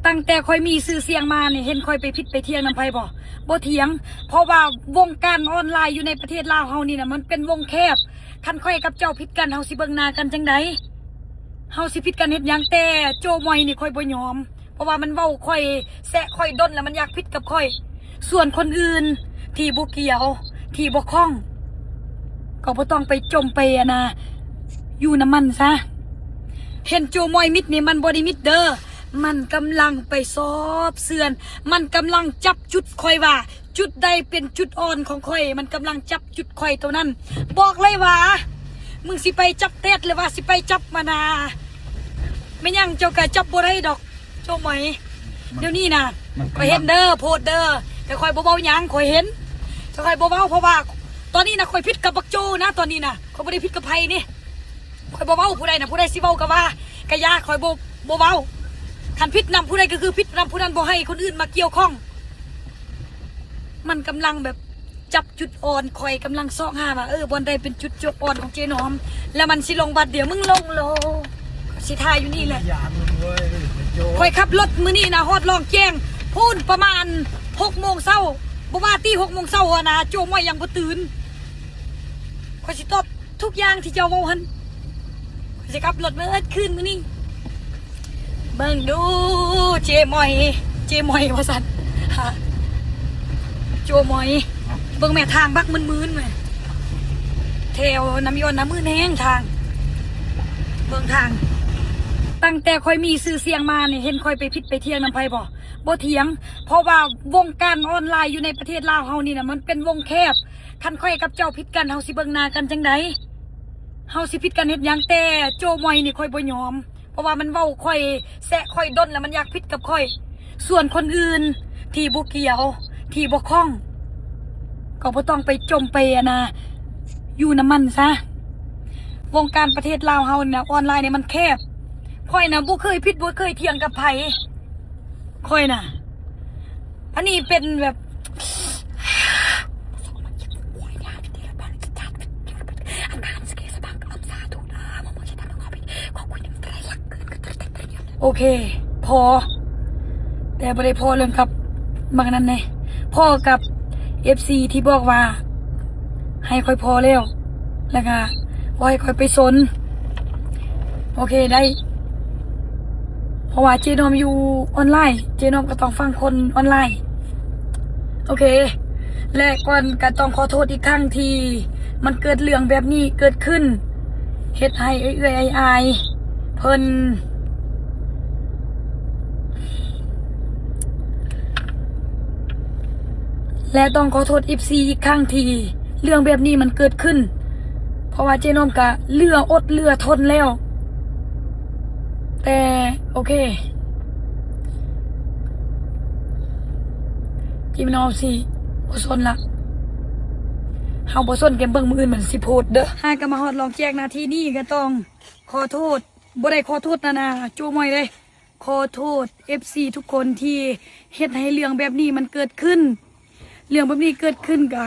ຕັ້ງແຕ່ຂ້ອຍມີຊື່ສຽງມານີ້ ເຫັນຂ້ອຍໄປຜິດໄປຖຽງນຳໃຜບໍ່? ບໍ່ຖຽງ. ເພາະວ່າວົງການອອນລາຍຢູ່ໃນປະເທດລາວເຮົານີ້ນະ ມັນເປັນວົງແຄບ. ຄັນຂ້ອຍກັບເຈົ້າຜິດກັນ ເຮົາຊິເບິ່ງໜ້າກັນຈັ່ງໃດ? ເຮົາຊິຜິດກັນເຮັດຫຍັງ? ແຕ່ໂຈມອຍນີ້ຂ້ອຍບໍ່ຍອມ ເພາະວ່າມັນເວົ້າຂ້ອຍ ແຊະຂ້ອຍດົນແລ້ວ ມັນຢາກຜິດກັບຂ້ອຍ. ສ່ວນຄົນອື່ນທີ່ບໍ່ກ່ຽວ ທີ່ບໍ່ຂ້ອງ ກໍບໍ່ຕ້ອງໄປຈົ່ມໄປ ອັນນ່າ ຢູ່ນຳມັນຊະ. ເຫັນໂຈມອຍມິດນີ້ ມັນບໍ່ໄດ້ມິດເດີ ມັນກຳລັງໄປສອບເຊື່ອນ ມັນກຳລັງຈັບຈຸດຂ້ອຍວ່າ ຈຸດໃດເປັນຈຸດອ່ອນຂອງຂ້ອຍ ມັນກຳລັງຈັບຈຸດຂ້ອຍໂຕນັ້ນ. ບອກເລີຍວ່າ ມຶງຊິໄປຈັບແຕດ ຫຼືວ່າຊິໄປຈັບມານາ ແມ່ນຫຍັງເຈົ້າກໍຈັບບໍ່ໄດ້ດອກ ໂຈມອຍ. ດຽວນີ້ນະ ຂ້ອຍເຫັນເດີ ໂພດເດີ ແຕ່ຂ້ອຍບໍ່ເວົ້າຫຍັງ ຂ້ອຍເຫັນ ແຕ່ຂ້ອຍບໍ່ເວົ້າ ເພາະວ່າຕອນນີ້ນະ ຂ້ອຍຜິດກັບບັກໂຈນະ ຕອນນີ້ນະ ຂ້ອຍບໍ່ໄດ້ຜິດກັບໃຜນີ້. ຂ້ອຍບໍ່ເວົ້າຜູ້ໃດນະ ຜູ້ໃດຊິເວົ້າກໍວ່າ ກະຢ່າ ຂ້ອຍບໍ່ ບໍ່ເວົ້າ. ຄັນຜິດນຳຜູ້ໃດກໍຄືຜິດນຳຜູ້ນັ້ນ ບໍ່ໃຫ້ຄົນອື່ນມາກ່ຽວຂ້ອງ. ມັນກຳລັງແບບຈັບຈຸດອ່ອນ ຂ້ອຍກຳລັງຊອກຫາວ່າ ເອີ ບ່ອນໃດເປັນຈຸດຈົບອ່ອນຂອງເຈນ້ອມ ແລ້ວມັນຊິລົງບາດດຽວ ມຶງລົງໂລດ ຊິຖ້າຢູ່ນີ້ແຫຼະ. ຂ້ອຍຂັບລົດມື້ນີ້ນະ ຮອດລ່ອງແຈ້ງພຸ້ນ ປະມານຫົກໂມງເຊົ້າ ບໍ່ວ່າຕີຫົກໂມງເຊົ້າຫັ້ນນະ ໂຈມອຍຍັງບໍ່ຕື່ນ. ຂ້ອຍຊິຕອບ ທຸກຢ່າງທີ່ເຈົ້າເວົ້າຫັ້ນ ຂ້ອຍຊິຂັບລົດເໝິດຄືນມື້ນີ້. ເບິ່ງດູ ເຈມອຍ ເຈມອຍວ່າຊັ້ນ ໂຈມອຍ. ເບິ່ງແມ່ ທາງບັກມື່ນໆ ແມ່ ແຖວນ້ຳຍອນນ້ຳມື່ນແຮງທາງ ເບິ່ງທາງ. ຕັ້ງແຕ່ຂ້ອຍມີຊື່ສຽງມານີ້ ເຫັນຂ້ອຍໄປຜິດໄປຖຽງນຳໃຜບໍ່? ບໍ່ຖຽງ. ເພາະວ່າວົງການອອນລາຍຢູ່ໃນປະເທດລາວເຮົານີ້ນະ ມັນເປັນວົງແຄບ. ຄັນຂ້ອຍກັບເຈົ້າຜິດກັນ ເຮົາຊິເບິ່ງໜ້າກັນຈັ່ງໃດ? ເຮົາຊິຜິດກັນເຮັດຫຍັງ? ແຕ່ໂຈມອຍນີ້ຂ້ອຍບໍ່ຍອມ ເພາະວ່າມັນເວົ້າຂ້ອຍ ແຊະຂ້ອຍດົນແລ້ວ ມັນຢາກຜິດກັບຂ້ອຍ. ສ່ວນຄົນອື່ນທີ່ບໍ່ກ່ຽວ ທີ່ບໍ່ຂ້ອງ ກໍບໍ່ຕ້ອງໄປຈົ່ມໄປ ອັນນ່າ ຢູ່ນຳມັນຊະ. ວົງການປະເທດລາວເຮົານີ້ນະ ອອນລາຍນີ້ມັນແຄບ. ຂ້ອຍນະບໍ່ເຄີຍຜິດ ບໍ່ເຄີຍຖຽງກັບໃຜ ຂ້ອຍນະ. ອັນນີ້ເປັນແບບ ໂອເຄ ພໍ ແຕ່ບໍ່ໄດ້ພໍເລື່ອງກັບບັກນັ້ນເດ້ ພໍກັບເອັຟຊີທີ່ບອກວ່າໃຫ້ຂ້ອຍພໍແລ້ວ ແລ້ວກະບໍ່ໃຫ້ຂ້ອຍໄປສົນ. ໂອເຄ ໄດ້ ເພາະວ່າເຈນ້ອມຢູ່ອອນລາຍ ເຈນ້ອມກໍຕ້ອງຟັງຄົນອອນລາຍ. ໂອເຄ ແລະກ່ອນກໍຕ້ອງຂໍໂທດອີກຄັ້ງທີ່ມັນເກີດເລື່ອງແບບນີ້ເກີດຂຶ້ນ ເຮັດໃຫ້ເອື້ອຍໆອ້າຍໆເພິ່ນ ແລະຕ້ອງຂໍໂທດເອັຟຊີອີກຄັ້ງທີ່ເລື່ອງແບບນີ້ມັນເກີດຂຶ້ນ ເພາະວ່າເຈນ້ອມກະເຫຼືອອົດເຫຼືອທົນແລ້ວ. ແຕ່ໂອເຄ ເຈນ້ອມຊິບໍ່ສົນລະ ເຮົາບໍ່ສົນ ແກເບິ່ງມື້ອື່ນມັນຊິໂພດເດີ. ຫາກະມາຮອດລ່ອງແຈ້ງນາທີນີ້ ກະຕ້ອງຂໍໂທດ ບໍ່ໄດ້ຂໍໂທດນານາ ໂຈມອຍເດ້ ຂໍໂທດເອັຟຊີທຸກຄົນທີ່ເຮັດໃຫ້ເລື່ອງແບບນີ້ມັນເກີດຂຶ້ນ. ເລື່ອງແບບນີ້ເກີດຂຶ້ນກະ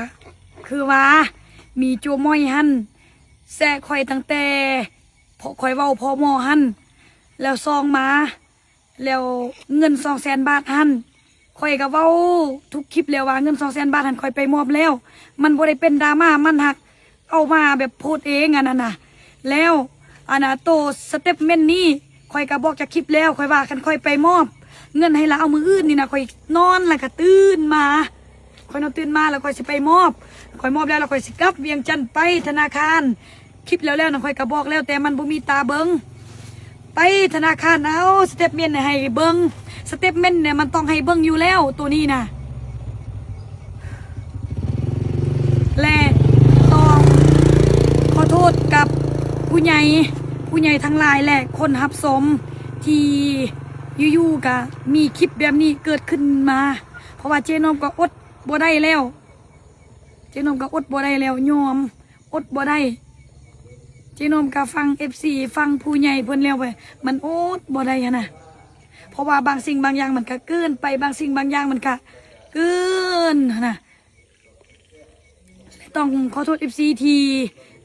ຄືວ່າມີໂຈມອຍຫັ້ນແຊະຂ້ອຍຕັ້ງແຕ່ພໍຂ້ອຍເວົ້າພໍໝໍຫັ້ນ ແລ້ວຊອງມາ ແລ້ວເງິນສອງແສນບາດຫັ້ນ ຂ້ອຍກະເວົ້າທຸກຄລິບແລ້ວວ່າເງິນສອງແສນບາດຫັ້ນຂ້ອຍໄປມອບແລ້ວ ມັນບໍ່ໄດ້ເປັນດຣາມາ ມັນຫາກ ເອົາມາແບບໂພດເອງອັນນັ້ນນະ. ແລ້ວອັນນ່າ ໂຕສະເຕັບເມັນນີ້ ຂ້ອຍກະບອກຈັກຄລິບແລ້ວ ຂ້ອຍວ່າຄັນຂ້ອຍໄປມອບເງິນໃຫ້ລາວມື້ອື່ນນີ້ນະ ຂ້ອຍນອນແລ້ວກະຕື່ນມາ ຂ້ອຍນອນຕື່ນມາແລ້ວຂ້ອຍຊິໄປມອບ ຂ້ອຍມອບແລ້ວ ແລ້ວຂ້ອຍຊິກັບວຽງຈັນໄປທະນາຄານ. ຄລິບແລ້ວໆນັ້ນຂ້ອຍກະບອກແລ້ວ ແຕ່ມັນບໍ່ມີຕາເບິ່ງ. ໄປທະນາຄານເອົາສະເຕັບເມັນໃຫ້ເບິ່ງ ສະເຕັບເມັນນີ້ມັນຕ້ອງໃຫ້ເບິ່ງຢູ່ແລ້ວໂຕນີ້ນະ. ແລະຕ້ອງຂໍໂທດກັບຜູ້ໃຫຍ່ ຜູ້ໃຫຍ່ທັງຫຼາຍ ແລະຄົນຮັບຊົມທີ່ຢູ່ໆກະມີຄລິບແບບນີ້ເກີດຂຶ້ນມາ ເພາະວ່າເຈນ້ອມກໍອົດບໍ່ໄດ້ແລ້ວ ເຈນ້ອມກໍອົດບໍ່ໄດ້ແລ້ວ ຍອມ ອົດບໍ່ໄດ້. ເຈນ້ອມກໍຟັງເອັຟຊີ ຟັງຜູ້ໃຫຍ່ເພິ່ນແລ້ວ ມັນອົດບໍ່ໄດ້ຫັ້ນນະ ເພາະວ່າບາງສິ່ງບາງຢ່າງມັນກໍເກີນໄປ ບາງສິ່ງບາງຢ່າງມັນກໍເກີນຫັ້ນນະ. ແລະຕ້ອງຂໍໂທດເອັຟຊີທີ່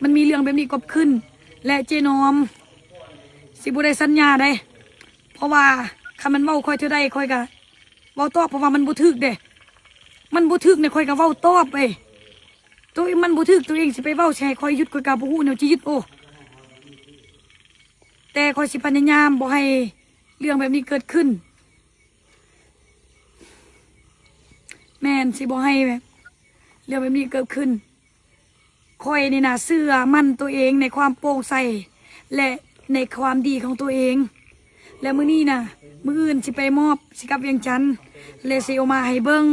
ມັນມີເລື່ອງແບບນີ້ເກີດຂຶ້ນ ແລະເຈນ້ອມຊິບໍ່ໄດ້ສັນຍາໃດ ເພາະວ່າ ຄັນມັນເວົ້າຂ້ອຍເທື່ອໃດ ຂ້ອຍກະເວົ້າຕອບ ເພາະວ່າມັນບໍ່ຖືກເດ້. ມັນບໍ່ຖືກນີ້ ຂ້ອຍກະເວົ້າຕອບເອີຍ. ໂຕມັນບໍ່ຖືກ ໂຕເອງຊິໄປເວົ້າໃສ່ຂ້ອຍຢຸດ ຂ້ອຍກະບໍ່ຮູ້ແນວຊິຢຸດ. ໂອ້ ແຕ່ຂ້ອຍຊິພະຍາຍາມບໍ່ໃຫ້ເລື່ອງແບບນີ້ເກີດຂຶ້ນ. ແມ່ນ ຊິບໍ່ໃຫ້ແບບເລື່ອງແບບນີ້ເກີດຂຶ້ນ. ຂ້ອຍນີ້ນະເຊື່ອໝັ້ນໂຕເອງໃນຄວາມໂປ່ງໃສ ແລະ ໃນຄວາມດີຂອງໂຕເອງ. ແລະ ມື້ນີ້ນະ ມື້ອື່ນຊິໄປມອບ ຊິກັບວຽງຈັນ ແລະ ຊິເອົາມາໃຫ້ເບິ່ງ.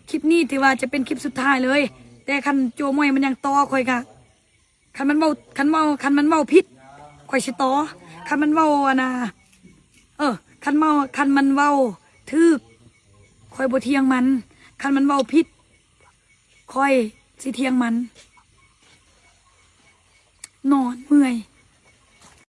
ຄລິບນີ້ຖືວ່າຈະເປັນຄລິບສຸດທ້າຍເລີຍ. ແຕ່ຄັນໂຈມອຍມັນຍັງຕໍ່ ຂ້ອຍກະ ຄັນມັນເວົ້າ ຄັນເວົ້າ ຄັນມັນເວົ້າຜິດ ຂ້ອຍຊິຕໍ່. ຄັນມັນເວົ້າອັນນ່າ ເອີ ຄັນເວົ້າ ຄັນມັນເວົ້າຖືກ ຂ້ອຍບໍ່ຖຽງມັນ. ຄັນມັນເວົ້າຜິດ ຂ້ອຍຊິຖຽງມັນ. ນອນເມື່ອຍ